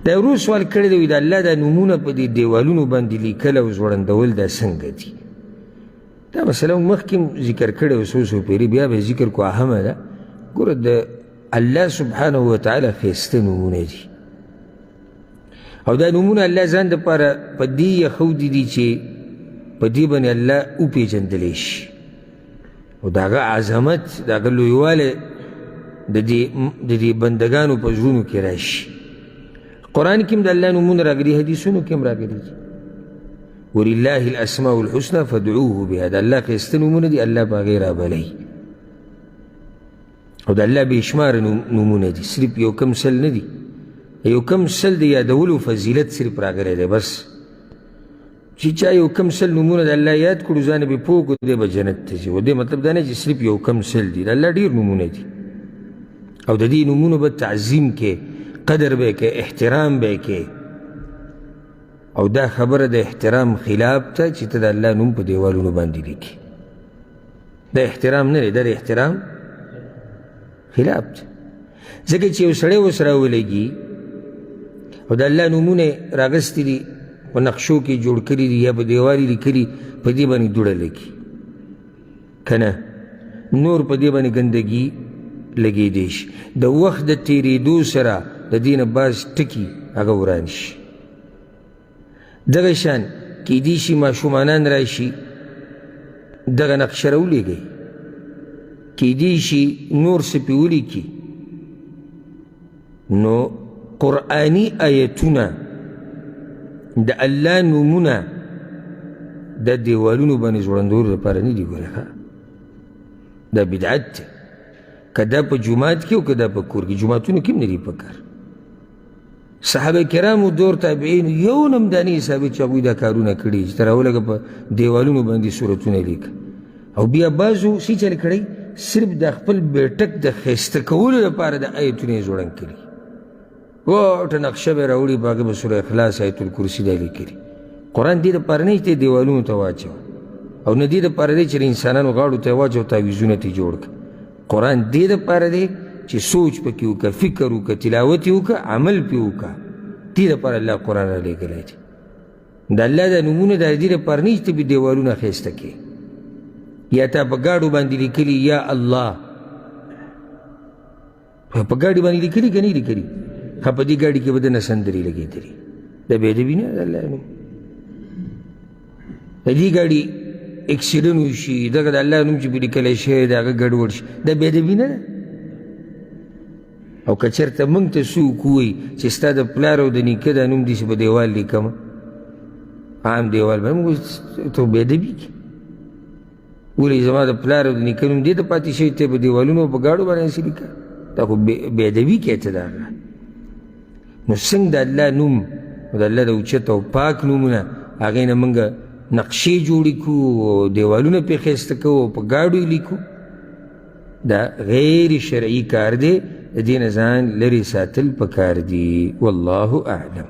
دا ورور سوال کړی دی، د الله دا نومونه په دې دیوالونو باندې لیکل او ځوړندول دا څنګه دي؟ دا مسله موږ مخکې هم ذکر کړې وه، څو څو پېرې بیا به یې ذکر کړو، اهمه ده. ګوره، د الله سبحانه وتعالی ښایسته نومونه دي، او دا نومونه الله ځان دپاره په دې یخودي دي چې په دې باندې الله وپېژندلی شي، او د هغه عظمت، د هغه لویوالی د دې بندګانو په زړونو کې راشي. قرآن کې هم د الله نومونه راغلي، حدیثونو کې هم راغلي دي. ولله الاسماء الحسنى فادعوه بها، د الله ښایسته نومونه دي، الله په هغې رابلئ. او د الله بې شماره نومونه دي، صرف یو کم سل نه دي، یو کم سل د یادولو فضیلت صرف راغلی دی. بس چې چا یو کم سل نومونه د الله یاد کړو، ځان به پوه کړو، دی به جنت ته ځي. او دې مطلب دا نه چې صرف یو کم سل دي، د الله ډېر نومونه دي، او د دې نومونو به تعظیم کې، قدر به کې، احترام به کې. او دا خبره د احترام خلاف ته چې ته د الله نوم په دیوالونو باندې لیکې، دا احترام نه دی، دا د احترام خلاف دی. ځکه چې یو سړی اوس راولګي او د الله نومونه یې راغستي دي، په نقشو کې جوړ کړي دي یا په دیوال یې لیکلي، په دې باندې دوړه لګي که نه، نور په دې باندې ګندګي لګېدی شي. د وخت د تېرېدو سره د دې نه بعض ټکي هغه وران شي. دغه شان کیدی شي ماشومانان راشي دغه نقشه راولېږي، کیدی شي نور څه پرې ولیکي. نو قرآني آیتونه د الله نومونه د دیوالونو باندې ځوړندولو لپاره نه دي. ګوره، ښه، دا بدعت دی، که دا په جومات کې او که دا په کور کې، جوماتونو کې هم نه دي پکار. صحابه کرامو دور تابعین یو نم دا نه حسابي چې هغوی دا کارونه کړي چې ته راولګه په دیوالونو باندې صورتونه لیکه. او بیا بعضو څه چل کړی، صرف د خپل بیټک د ښایسته کولو لپاره د آیتونه یې ځوړند کړي. غټه نقشه به یې راوړي، په هغې به سوره اخلاص، آیت الکرسي دا لیکلي. قرآن دې دپاره نه چې دیوالونو ته واچوه، او نه دې دپاره دی چې د انسانانو غاړو ته یې واچوه، تعویذونه ترې جوړ کړه. قرآن دې دپاره دی چې سوچ پکې وکړه، فکر وکړه، تلاوت یې وکړه، عمل پې وکړه. دې دپاره الله قرآن رالیږلی دی. د الله دا نومونه د دې لپاره نه چې ته پې دیوالونه ښایسته کړې، یا تا په ګاډو باندې لیکلي یا الله، په ګاډي باندې لیکلي که نه لیکلي، ښه په دې ګاډي کې به دنه سندرې لګېدلي، دا بې ادبي نه ده. الله نوم د دې ګاډي اکسیډنټ وشي، دغه د الله نوم چې پرې لیکلی شوی دی هغه ګډوډ شي، دا بې ادبي نه ده. او که چېرته موږ ته څوک ووایي چې ستا د پلار او د نیکه دا نوم داسې په دیوال لیکم، عام دیوال باندې، موږ ته بې ادبي کړي. ولې زما د پلار او د نیکه نوم دې ته پاتې شوی، ته په دیوالونو او په ګاډو باندې هسې لیکه، دا خو بې ادبي کوې ته. دا نو څنګه د الله نوم او د الله د اوچت او پاک نومونه هغې نه موږ نقشې جوړې کړو او دیوالونه پرې ښایسته کوو او په ګاډو یې لیکو، دا غیر شرعي کار دی. د دې نه ځان لرې ساتل پکار دي. والله اعلم.